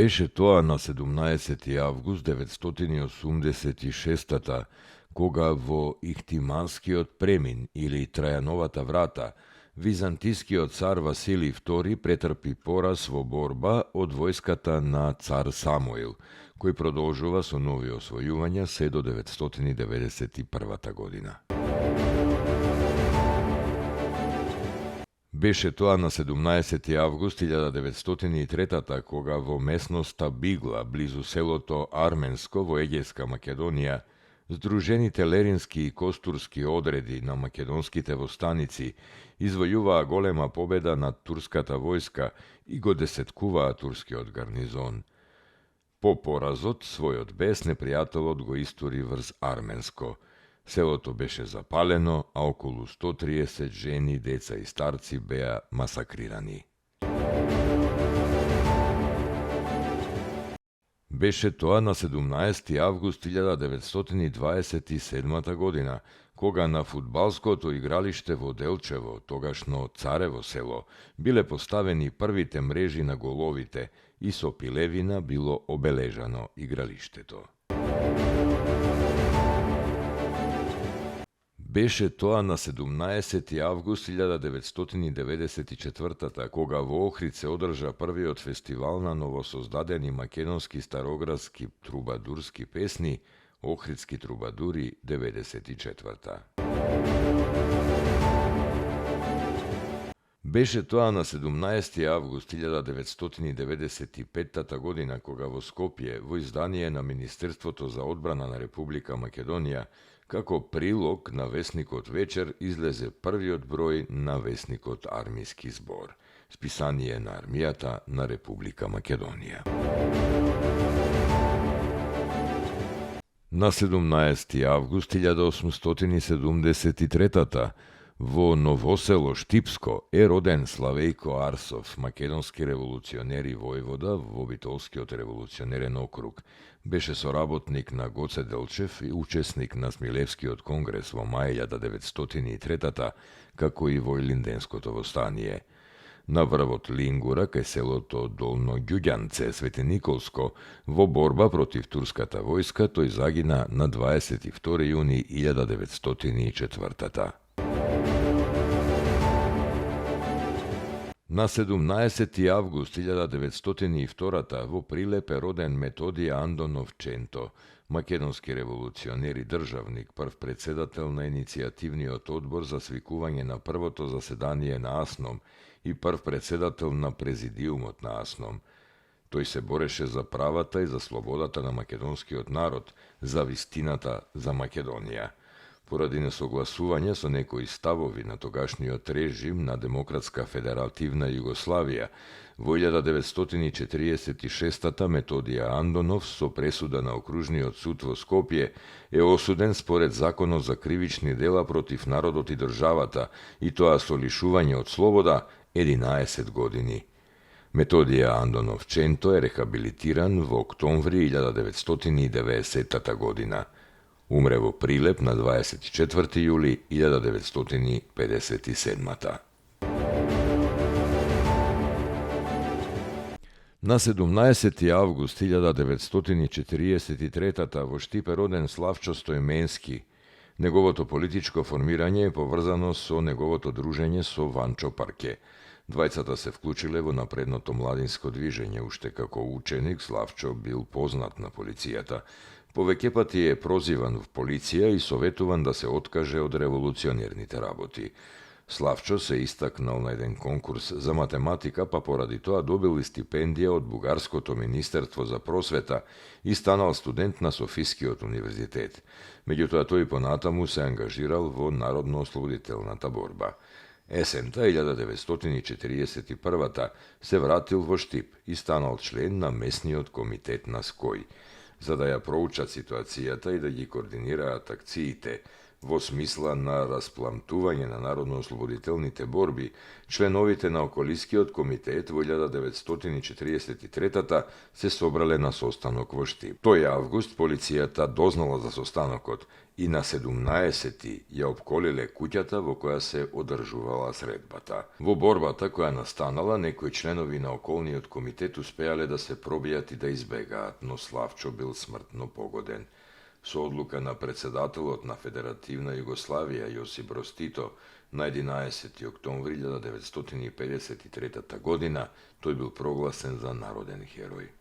Беше тоа на 17. август 986 кога во Ихтиманскиот премин или Трајановата врата, византискиот цар Василий II претрпи пораз во борба од војската на цар Самуил, кој продолжува со нови освојувања се до 991 година. Беше тоа на 17. август 1903 кога во местноста Бигла, близу селото Арменско во Егејска Македонија, Здружените лерински и костурски одреди на македонските востаници извојуваа голема победа над турската војска и го десеткуваа турскиот гарнизон. По поразот, својот бес непријателот го истури врз Арменско. Селото беше запалено, а околу 130 жени, деца и старци беа масакрирани. Беше тоа на 17. август 1927 година, кога на фудбалското игралиште во Делчево, тогашно Царево село, биле поставени првите мрежи на головите и со пилевина било обележано игралиштето. Беше тоа на 17. август 1994 кога во Охрид се одржа првиот фестивал на новосоздадени македонски староградски трубадурски песни Охридски трубадури 94. Беше тоа на 17. август 1995 година кога во Скопје во издание на Министерството за одбрана на Република Македонија како прилог на весникот Вечер излезе првиот број на весникот Армиски збор, списание на армијата на Република Македонија. На 17. август 1873 во Новосело Штипско е роден Славејко Арсов, македонски револуционер и војвода во Битолскиот револуционерен округ. Беше соработник на Гоце Делчев и учесник на Смилевскиот конгрес во мај 1903 како и во Илинденското востание. На врвот Лингура, кај селото Долно Ѓуѓанце, Свети Николско, во борба против турската војска, тој загина на 22 јуни 1904. На 17. август 1902 во Прилеп е роден Методија Андонов Ченто, македонски револуционер и државник, прв председател на иницијативниот одбор за свикување на првото заседание на АСНОМ и прв председател на президиумот на АСНОМ. Тој се бореше за правата и за слободата на македонскиот народ, за вистината за Македонија. Поради несогласување со некои ставови на тогашниот режим на Демократска федеративна Југославија, во 1946 Методија Андонов со пресуда на Окружниот суд во Скопје е осуден според законот за кривични дела против народот и државата, и тоа со лишување од слобода 11 години. Методија Андонов Ченто е рехабилитиран во октомври 1990 година. Умре во Прилеп на 24 јули 1957. На 17. август 1943 во Штип е роден Славчо Стојменски. Неговото политичко формирање е поврзано со неговото дружење со Ванчо Парке. Двајцата се вклучиле во напредното младинско движење, уште како ученик Славчо бил познат на полицијата. Повеќе пати е прозиван в полиција и советуван да се откаже од револуционерните работи. Славчо се истакнал на еден конкурс за математика, па поради тоа добил и стипендија од Бугарското министерство за просвета и станал студент на Софискиот универзитет. Меѓутоа тој понатаму се ангажирал во народно-ослободителната борба. Есента 1941 се вратил во Штип и станал член на местниот комитет на Ској. За да ја проучат ситуацијата и да ги координираат акциите, Во смисла на распламтување на народно-ослободителните борби, членовите на околискиот комитет во 1943 се собрале на состанок во Штип. Тој август полицијата дознала за состанокот и на 17 ја опколиле куќата во која се одржувала средбата. Во борбата која настанала, некои членови на околниот комитет успеале да се пробијат и да избегаат, но Славчо бил смртно погоден. Со одлука на председателот на Федеративна Југославија Јосип Броз Тито на 11. октомври 1953 година тој бил прогласен за народен херој.